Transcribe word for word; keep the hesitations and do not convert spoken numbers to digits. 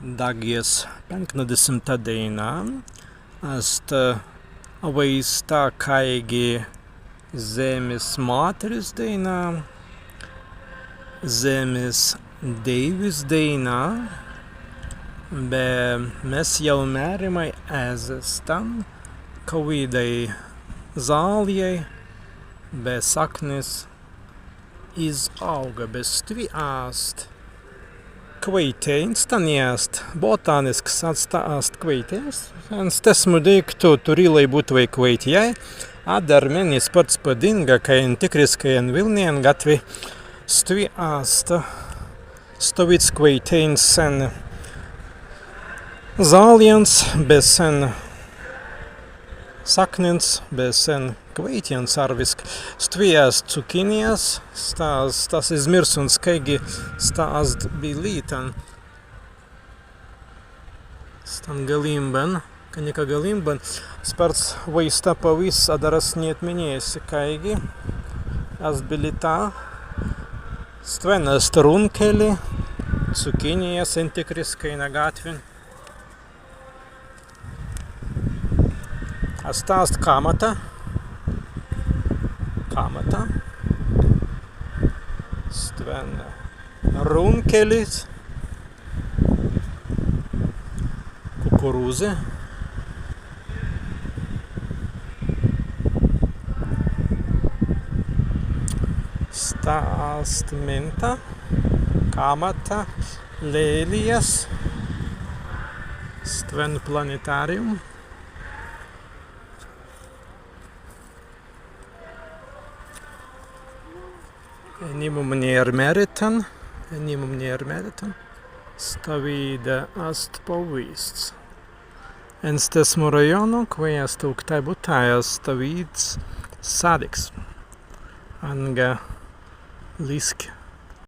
Daggis pēnktadesimtā dēina ast, ā, waistā kāigi Zemmis Māteris dēina, Zemmis Dēiwis dēina, be mes jāu mērimai ezze stan, kawīdai zāljai be saknis izāuga, be stwi ast kwaitēins, stan ni ast botānisks, ast, ast kwaitēins. En stesmu deīktu turīlai būtwei kwaitjai, adder mennei spārts padīnga, kāi entikriskai en Wilnin gatwei stwi ast stawīds kwaitēins sen zāljans be sen saknins be sen kwaitjans arwiskai. Stwi ast cukīnijas, sta ast, stas izmīrsuns, kāigi sta ast bilītan. Stan galīmban, ka nika galīmban, spārts waistā pawīsts, adder as ni etminēi si, kāigi ast bilītā. Stwen ast runkeli, cukīnijas entikriskai na gatwin. Sta ast kamata. Kamata. Stwen runkelis. Kukurūzi. Sta ast minta. Kamata. Lēlijas. Stwen planetarium. Enimum ni ermēritan, enimum ni ermēritan. Stawīda ast pawīsts. En stesmu rajōnu, kwēi ast aūktai buttai, ast stawīds saddiks. Anga līski